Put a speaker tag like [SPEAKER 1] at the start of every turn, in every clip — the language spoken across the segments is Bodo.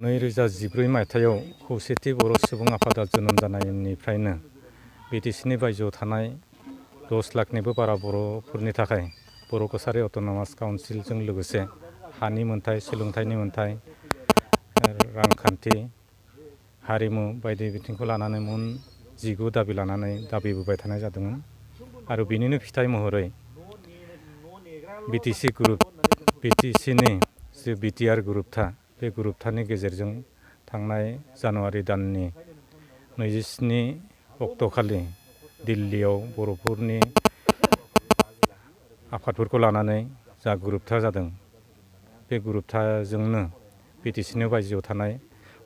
[SPEAKER 1] 2014 मायथाइयाव खौसेथि बर' सुबुं आफादा जोनोम जानायनिफ्रायनो बिटिसिनि बायजोआव थानाय 10 लाखनिबो बारा बर'फोरनि थाखाय बर' कसारि अट'नमास काउन्सिलजों लोगोसे हानि मोनथाय, सोलोंथाइनि मोनथाय, रांखान्थि, हारिमु बायदि बिथिंखौ लानानै 19 दाबि लानानै दाबिबोबाय थानाय जादोंमोन आरो बिनिनो फिथाइ महरै बिटिसि ग्रुप, बिटिसिनि जे बिटिआर ग्रुपथा बे ग्रुपथानि गेजेरजों थांनाय जानुवारि दाननि 27 अक्ट'खालि दिल्लीयाव बर'फोरनि आफादफोरखौ लानानै जा ग्रुपथा जादों बे ग्रुपथाजोंनो बिटिसिनि बायजोआव थानाय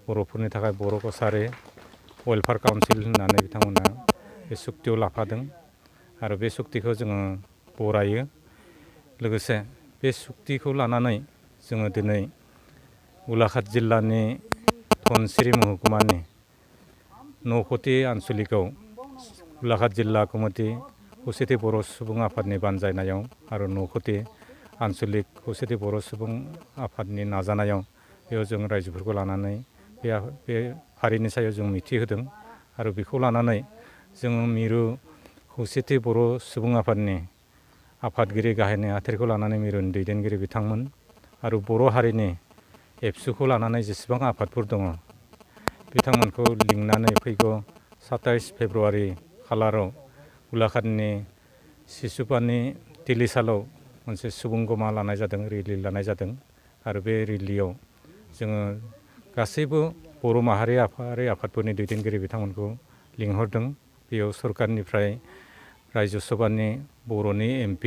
[SPEAKER 1] बर'फोरनि थाखाय बर' कसारि वेलफेयार काउन्सिल होननानै बिथांमोना बे सुक्तियाव लाफादों आरो बे सुक्तिखौ जोङो बरायो। लोगोसे बे सुक्तिखौ लानानै जोङो दिनै गलाघाट जिल्लानि धनसिरि महकुमानि नौखथि आनसलिकआव गलाघाट जिल्ला कमिटि खौसेथि बर' सुबुं आफादनि बानजायनायाव आरो नौखथि आनसलिक खौसेथि बर' सुबुं आफादनि नाजानायाव बेयाव जों रायजोफोरखौ लानानै बे फारिनि सायाव जों मिथि होदों आरो बेखौ लानानै जोङो मिरु खौसेथि बर' सुबुं आफादनि आफादगिरि गाहाय नेहाथारिखौ लानानै मिरुनि दैदेनगिरि बिथांमोन आरो बर' हारिनि एबसुखौ लानानै जेसेबां आफादफोर दङ बिथांमोनखौ लिंनानै फैगौ 27 फेब्रुवारि खालाराव गलाघाटनि सिसुपानि तिलिसालाव मोनसे सुबुंगमा लानाय जादों, रेलि लानाय जादों आरो बे रेलियाव जोङो गासैबो बर' माहारि आफादफोरनि दैदेनगिरि बिथांमोनखौ लिंहरदों। बेयाव सरकारनिफ्राय रायजो सभानि बर'नि MP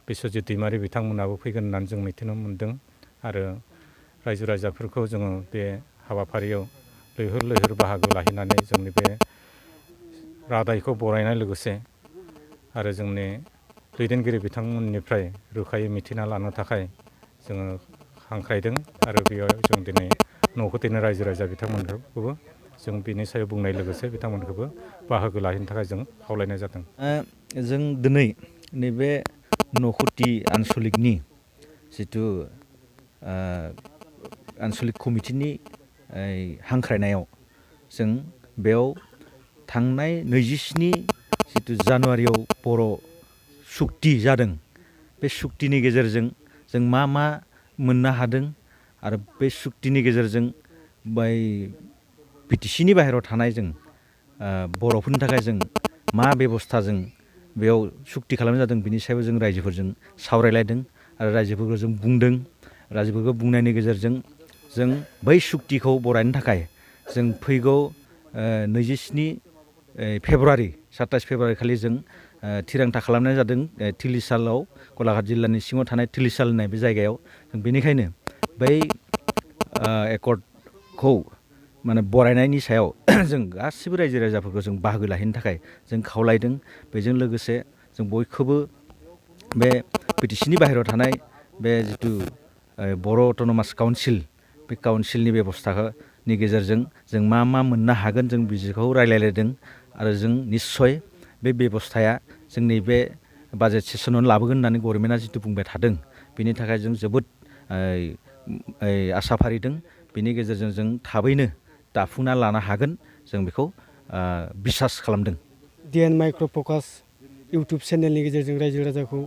[SPEAKER 1] बिस्वजित दैमारि बिथांमोनाबो फैगोन होननानै जों मिथिनो मोन्दों आरो रायजो राजाफोरखौ जोङो बे हाबाफारियाव लैहोर लैहोर बाहागो लाहैनानै जोंनि बे रादायखौ बरायनाय लोगोसे आरो जोंनि दैदेनगिरि बिथांमोननिफ्राय रोखायै मिथिना लानो थाखाय जोङो हांख्रायदों आरो बेयाव जों दिनै नौखथिनि रायजो राजा बिथांमोनखौबो जों बिनि सायाव बुंनाय लोगोसे बिथांमोनखौबो बाहागो लाहैनो थाखाय जों खावलायनाय जादों।
[SPEAKER 2] जों दिनै नैबे नौखथि आनसलिकनि जिथु आनसलिक कमिटिनि हांख्रायनायाव जों बेयाव थांनाय 27 जिथु जानुवारियाव बर' सुक्ति जादों बे सुक्तिनि गेजेरजों जों मा मोननो हादों आरो बे सुक्तिनि गेजेरजों बिटिसिनि बाहेरायाव थानाय जों बर'फोरनि थाखाय जों मा बेबस्थाजों बेयाव सुक्ति खालामनाय जादों बिनि सायाव जों रायजोफोरजों सावरायलायदों आरो रायजोफोरखौ जों बुंदों। रायजोफोरखौ बुंनायनि गेजेरजों जों बै सुक्तिखौ बरायनो थाखाय जों फैगौ 27 फेब्रुवारि 27 फेब्रुवारि खालि जों थिरांथा खालामनाय जादों तिलिसालाव गलाघाट जिल्लानि सिङाव थानाय तिलिसाल होननाय बे जायगायाव। बेनिखायनो बै एकर्डखौ माने बरायनायनि सायाव जों गासिबो रायजो राजाफोरखौ जों बाहागो लाहैनो थाखाय जों खावलायदों। बेजों लोगोसे जों बयखौबो बे बिटिसिनि बाहेरायाव थानाय बे जिथु बर' अट'नमास काउन्सिल बे काउन्सिलनि बेबस्थानि गेजेरजों जों मा मोननो हागोन जों बिदिखौ रायलायलायदों आरो जों निस्सय बे बेबस्थाया जोंनि बे बाजेट सेसनावनो लाबोगोन होननानै गभर्नमेन्टआ जिथु बुंबाय थादों बेनि थाखाय जों जोबोद आसा फारिदों। बेनि गेजेरजों जों थाबैनो दाफुंना लानो हागोन जों बेखौ बिसास खालामदों।
[SPEAKER 3] DN माइक्र' फकास इउटुब चेनेलनि गेजेरजों रायजो राजाखौ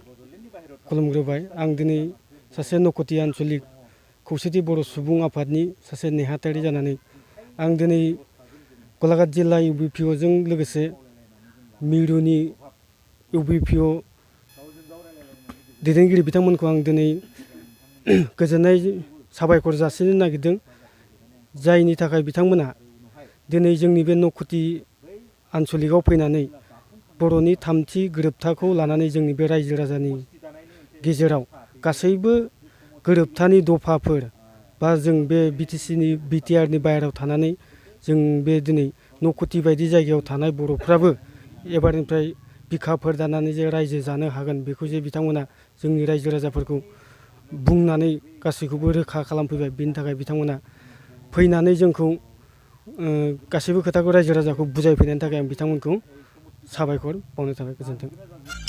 [SPEAKER 3] खुलुमग्रोबाय। आं दिनै सासे नौखथि आनसलिक खौसेथि बर' सुबुं आफादनि सासे नेहाथारि जानानै आं दिनै गलाघाट जिल्ला UBPOजों लोगोसे मिरुनि UBPO दैदेनगिरि बिथांमोनखौ आं दिनै गोजोननाय साबायखर जासिनो नागिरदों, जायनि थाखाय बिथांमोना दिनै जोंनि बे नौखथि आनसलिकआव फैनानै बर'नि थामथि गोरोबथाखौ लानानै जोंनि बे रायजो राजानि गेजेराव गासैबो गोरोबथानि दफाफोर बा जों बे बिटिसिनि बिटिआरनि बाहेरायाव थानानै जों बे दिनै नौखथि बायदि जायगायाव थानाय बर'फ्राबो एबारनिफ्राय बिखाफोर दानानै जे रायजो जानो हागोन बेखौ जे बिथांमोना जोंनि रायजो राजाफोरखौ बुंनानै गासैखौबो रोखा खालामफैबाय। बेनि थाखाय बिथांमोना फैनानै जोंखौ गासैबो खोथाखौ रायजो राजाखौ बुजायफैनायनि थाखाय आं बिथांमोनखौ साबायखर बावनाय थाबाय। गोजोन्थों।